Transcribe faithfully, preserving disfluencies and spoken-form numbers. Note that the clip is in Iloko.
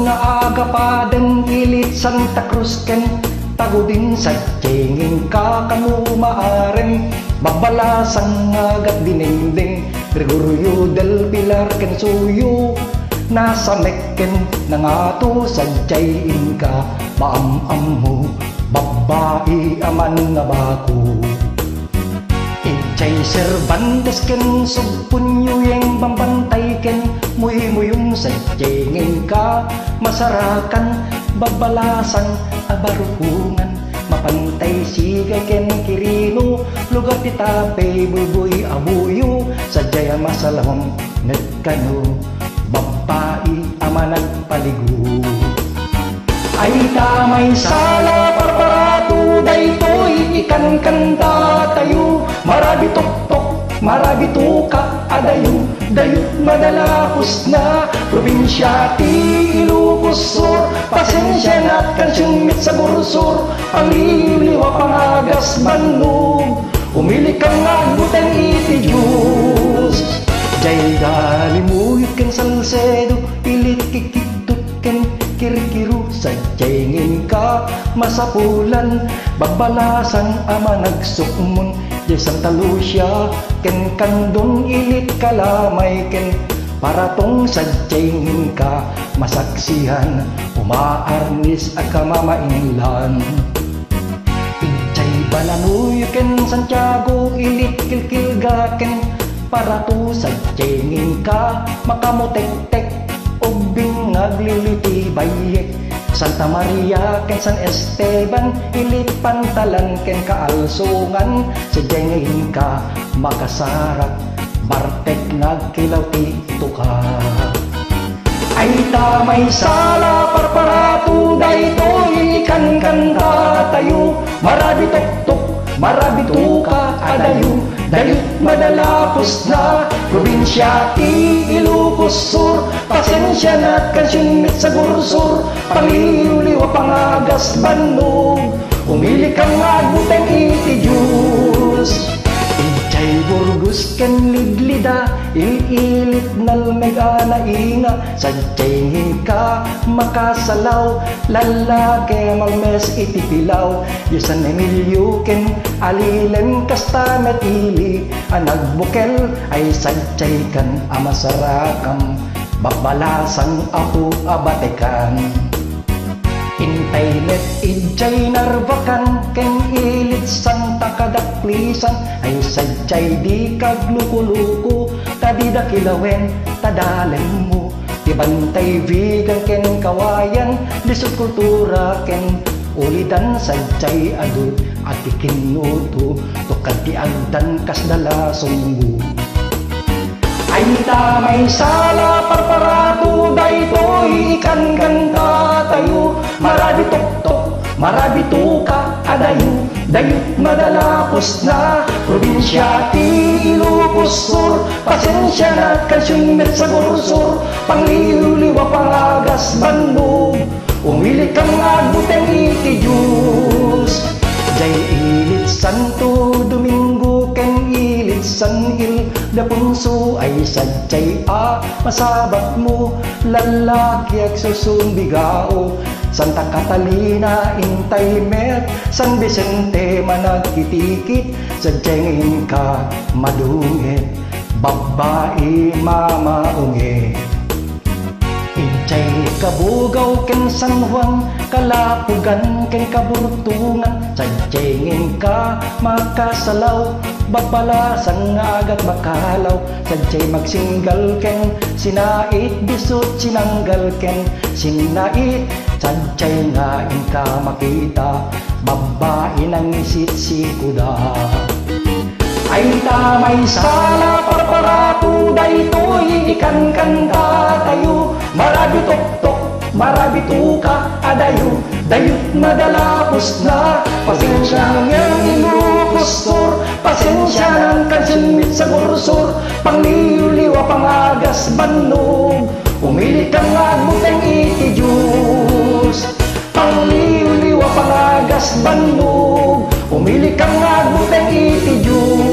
Agapadem ilit Santa Cruz ken Tagudin, sadiay ngem ka kano maarem. Babbalasang nga agat dinengdeng, Gregorio del Pilar ken Suyo, nasamek ken nangato, sadiay inka maam-ammo, babbai a mannabako. Idiay Cervantes ken Subpun, Yuyeng, Bambantay ken Muymuyong, sadiay ngem ka masarakan, babbalasang a barukongan, mapantay Sigay ken Quirino, lugar ti Tapey, Buybuy, Abuyo, sadiay a masalawang met kano, babbai a managpaligo. Ay ta maysala, parparato, daytoy ikankantatayo. Marabituktok, marabituka, adayo, dayot madalapusna. Probinsia ti Ilocos Sur, pasensianak, kansion met sagursur, pangliwliwa, pangagas, bannog. Umilikam nga agbuteng iti Dios. Diay Dalimuyot ken Salcedo, ilit Kikittot ken Kirikiro, sadiay ngem ka masapulan, babbalasang a managsukmon. Diay Santa Lucia ken Candon, ilit Calamay ken Paratong, sadiay ngem ka masaksian, umaarnis a kamamainlan. Idiay Balanuyo ken Santiago, ilit Kilkilga ken Parato, sadiay ngem ka makamutektek, ubbing nga agliliw ti bayyek. Santa Maria ken San Esteban, ilit Pantalan ken Kaalsongan, sadiay ngem ka makasarak, bartek nga agkilaw ti tuka. Ay ta maysala, parparato, daytoy ikankantatayo. Marabitoktok, marabituka, adayo, dayot madalapusna. Probinsia ti Ilocos Sur, pasensianak, kansion met sagursur, pangliwliwa, pangagas, bannog. Umilikam nga agbuteng iti Dios. Idiay Burgos ken Leblida, ililit nalmeg a nainga, sadiay ngem ka makasalaw, lalaki a malmes iti pilaw. Diay San Emilio ken Alilem, kasta met ili a nagbukel, ay sadiay kan a masarakam, babbalasang apo a batekan. Intay met idiay Narvacan ken ilit Santa Kadaklisan, ay sadiay dika aglukoluko, ta dida kilawen ta dalemmo. Ti Bantay Vigan ken Kawayan, lisod kultura ken ulidan, sadiay adu a kikinnuto, tukad ti agdan kasda la sunggo. Ay ta maysala, parparato, daytoy ikankantatayo. Marabitoktok, marabituka, adayo, dayot madalapusna. Probinsia ti Ilocos Sur, pasensianak, kansion met sagursur, pangliwliwa, pangagas, bannog. Umilikam nga agbuteng iti Dios. Diay ilit Santo Domingo ken ilit San Ildefonso, ay sadiay a masabatmo, lalaki a agsusumbigao. Santa Catalina, intay met San Vicente, managkitikit, sadiay ngem ka madungit, babbai mamaungit. Idiay Cabugao ken San Juan, Calapogan ken Caburtungan, sadiay ngem ka makasalaw, babbalasang nga agat bakalaw, sadiay magsinggal ken sinait, bisut sinanggal ken sinait, sadiay nga inka makita, babbai nangisitsikuda. Ay ta maysala, parparato, daytoy ikankantatayo. Marabitoktok, marabituka, adayo, dayot madalapusna. Pasensianak, Ilocos Sur, pasensianak, kansion met sagursur, pangliwliwa, pangagas, bannog. Umilikam nga agbuteng iti Dios. Pangliwliwa, pangagas, bannog. Umilikam nga agbuteng iti Dios.